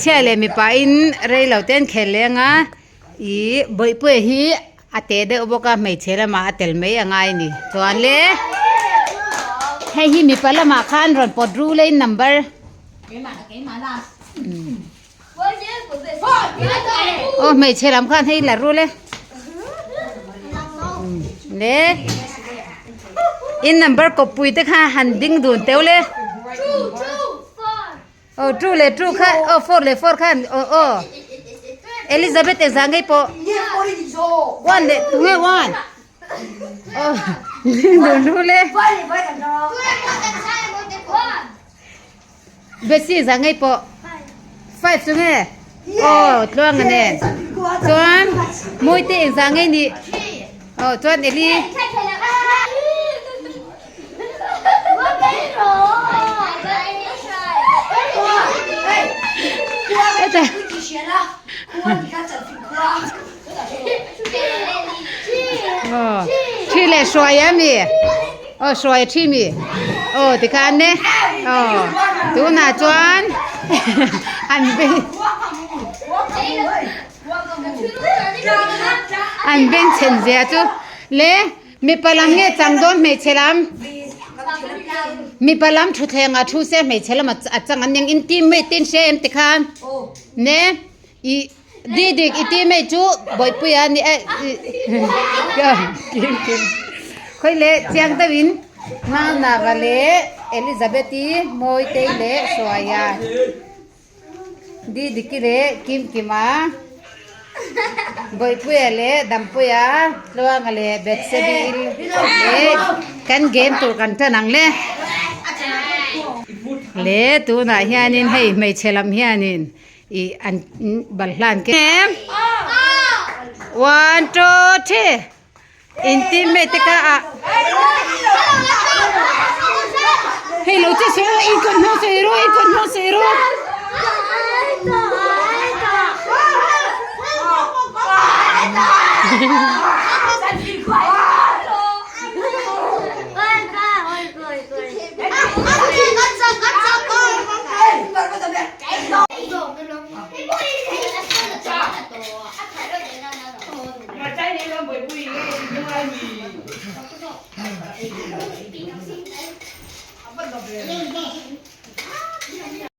Chhia leh mipa in rei lo te an khel leng a ih bawihpuia hi a teh deuh bawk a hmeichhe lamah a tel mai a ngai a ni chuan le hei hi mipa lamah khan rawn pawt ru le in number aw hmeichhe lam khan hei la ru le le in number kawppui te kha han ding dun teuh le. Aw two leh two kha aw four leh four khan aw aw Elizabeth engzah ngei pawh one leh tunge one aw dun ru le Bessy engzah ngei pawh five tunge aw tluanga nen chuan Mawite engzah ngei nih aw chuan Eli. Thi leh hruai a mi aw hruai a thi mi aw tikhan ne aw tunah chuan an beng an bengchhen zia chu le. Mipa lam nge chang dawn hmeichhe lam? Mipa lam thutthleng ah thu se hmeichhe lam a chang an eng in teammate te in hria em tikhan ne i di dik i teammate chu bawihpui a ni e kim kim khawi leh chiang deuh in Nanaga leh Elizabeth-i Mawitei leh Hruaia. Didiki leh Kimkima, Bawihpuia leh Dampuia, Tluanga leh Bethsebi leh kan game tur kan tan ang le. Le tunah hianin hei hmeichhe lam hianin ih an balhla an keng. One two three. In teammate te ka ah hei lo che sawi rawh in kawt hmang sawi rawh in kawt hmang sawi rawh.